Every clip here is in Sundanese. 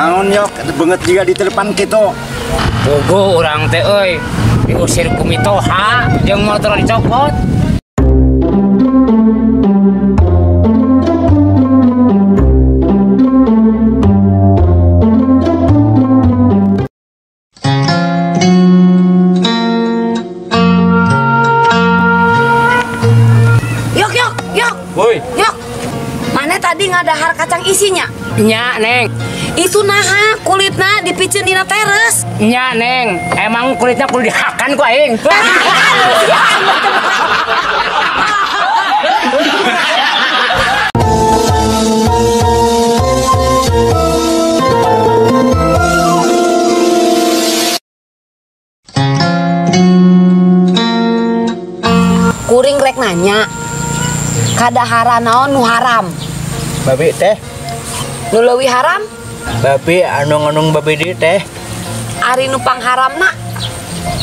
Naon yok beungeut jiga di depan kitu. Bogo urang teh euy, diusir ku mitoha jeung motor dicopot. Yok yok yok. Woi. Yok. Mana tadi ngadahar kacang isinya? Nya, Neng. Itu naha kulitna dipiceun dina teres. Nya, Neng. Emang kulitnya kudu dihakan ku aing. Kuring rek nanya. Kadahara naon nu haram? Babi teh. Nu leuwih haram? Babi anu ngonong babi deui teh. Ari nu pangharamna?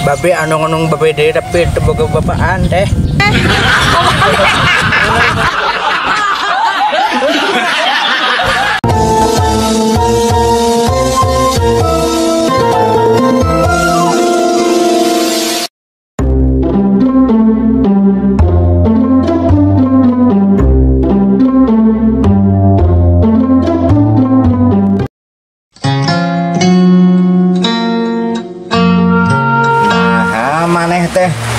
Babi anu ngonong babi deui tapi teu boga bapaan teh.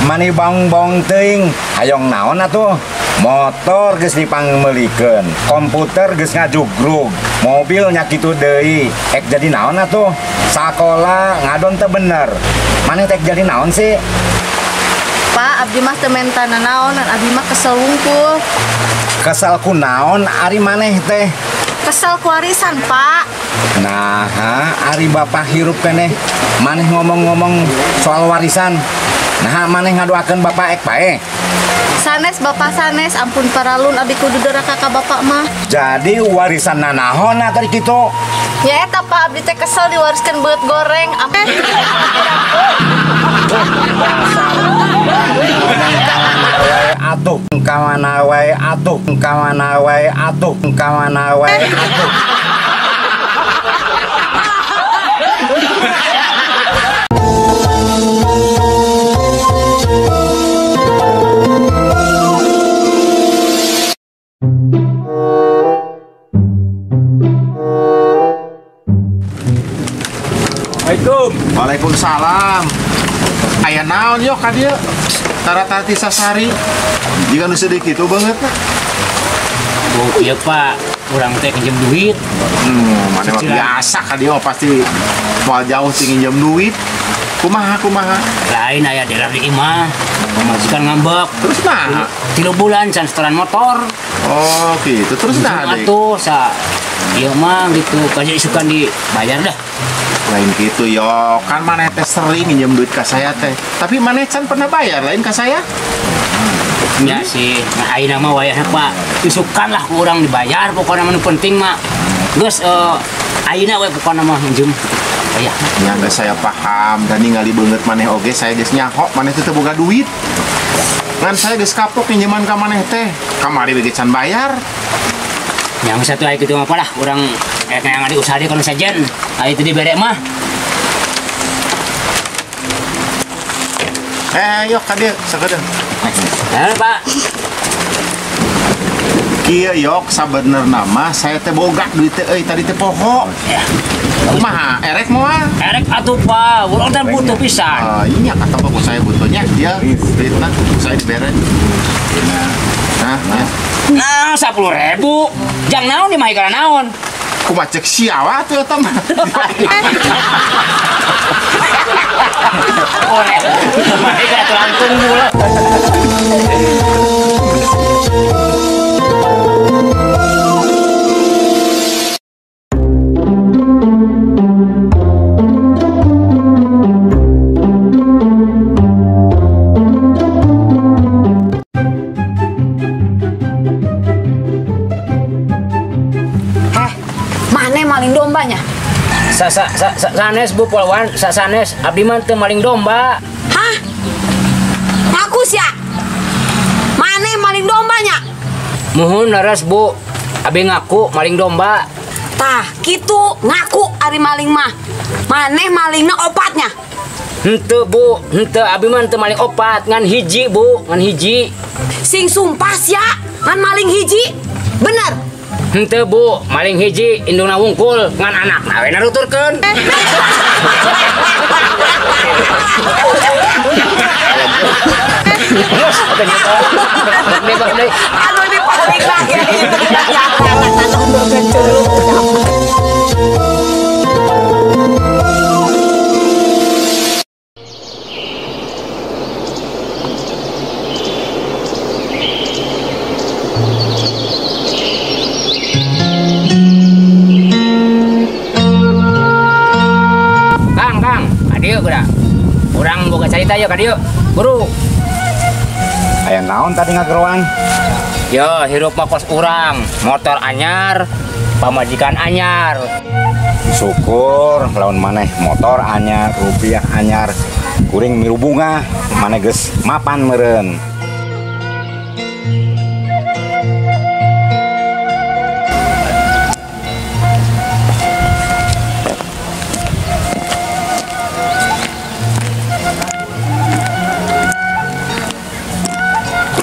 Mani bong-bong teuing hayong naon atuh? Motor geus dipangmeulikeun, komputer geus ngajugrug, mobil nya kitu deui. Ek jadi naon atuh? Sakola ngadon teu bener. Maneh teh jadi naon sih? Pak, abdi mah teu menta nanaon, abdi mah kesel wungkul. Kesel ku naon ari maneh teh? Kesel ku warisan, Pak. Nah, ari bapak hirup keneh maneh ngomong-ngomong soal warisan. Nah, maneh ngadoakeun bapak ek pae. Sanes bapak sanes, ampun paralun abdi kudu doraka ka bapak mah. Jadi warisan nanahon tadi kitu. Ya eta Pak, abdi teh kesel diwariskeun beut goreng. Atuh kawana wae atuh kawana wae atuh kawana wae atuh. Assalamualaikum. Waalaikumsalam. Aya naon yok ka dieu? Tara-tara sasari. Jika nu sedih kitu banget. Oh iya Pak, urang teh nginjem duit. Mana mah biasa ka dieu pasti moal jauh ti nginjem duit. Kumaha kumaha? Lain aya daerah di imah. Pamajikan ngambek. Terus nah? 3 bulan can setoran motor. Oh gitu. Terus nah deui. Atuh sa ieu mah gitu, kaje isukan dibayar dah. Lain gitu yo, kan maneh teh sering nginjem duit ka saya teh. Tapi maneh can pernah bayar lain ka saya? Ya sih, nah ayeuna mah wayahna Pak. Isukan lah ku urang dibayar pokona mah nu penting mah. Geus ayeuna we pokona mah nginjem. Bayar. Ya geus saya paham, dan ningali beungeut maneh oge saya geus nyaho maneh teh teu boga duit. Ngan saya geus kapok nginjeman ka maneh teh. Kamari we can bayar. Yang satu aya kitu mah lah urang yang ada usaha dia kalau sajen, ayo itu dibere mah. Yok ka dieu sakedeung. Nah, Pak. Kieu yok sabenerna mah saya teh boga duit teh euy tadi teh poho. Ya. Kumaha erek moal? Erek atuh Pak, urang teh butuh pisan. Iya kata bapak saya butuhnya dia duitna saya dibere. Nah, ya. Nah, 10.000. Jang naon di mah ikana naon? Kumaha cek siawa atuh eta mah. Kumaha ikana langsung mula. Maling dombanya? Sanes Bu Polwan, sanes abdi mah teu maling domba. Hah? Ngaku sia? Maneh maling dombanya? Muhun leres Bu, abdi ngaku maling domba. Tah, kitu ngaku ari maling mah. Maneh malingna opatnya. Henteu Bu, henteu abi mah henteu maling opat, ngan hiji Bu, ngan hiji. Sing sumpah sia, ngan maling hiji. Bener. Henteu Bu, maling hiji indungna wungkul, ngan anakna we naruturkeun. Anu di paling lagi. Kang, Kang, kadieu geura. Urang boga carita yeuh kadieu. Buru. Aya naon tadi ngageroan? Yo, hirup mah kos urang, motor anyar, pamajikan anyar. Syukur lamun maneh motor anyar, rupiah anyar, kuring milu bunga, maneh geus mapan meureun.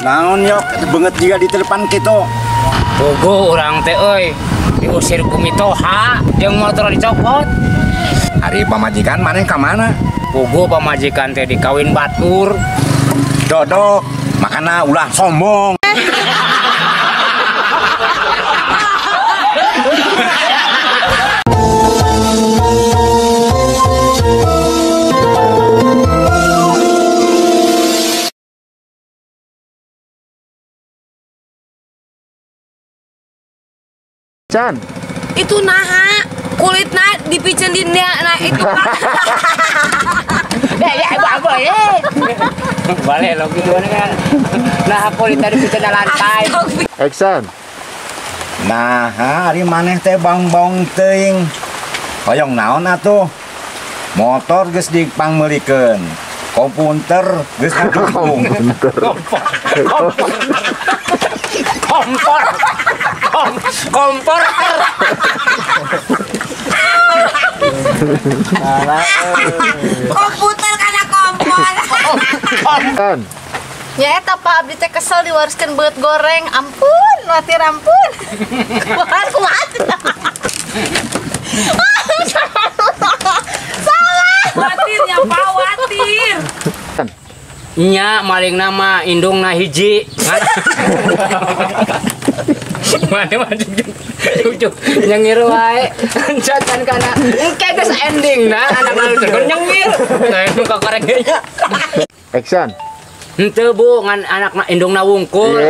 Naon yok beungeut juga di depan kitu. Bogo urang teh euy, diusir ku mitoha jeung motor dicopot. Ari pamajikan maneh ka mana? Bogo pamajikan teh dikawin batur. Dodok, makana ulah sombong. Chan. Itu naha kulitna dipiceun di nah itu. Ya apa ya. Balik lo gitu kan. Nah kulitna dipiceun di lantai. Action. Nah, ari maneh teh bang-bong teuing. Hoyong naon atuh? Motor geus dipangmeulikeun. Komputer geus didukung. Kompor. Kompor. Komputer kana kompor. Ya eta Pak abdi teh kesel diwariskeun beut goreng. Ampun, watir ampun. Kumaha kumaha. Salah. Watirnya Pak, watir. Nya maling nama indungna hiji. Mana mana cucuk nyengir wae. Encan kana engke geus ending nah anak lalu nyengir. Nah itu kakorek nya. Action. Henteu Bu ngan anakna indungna wungkul.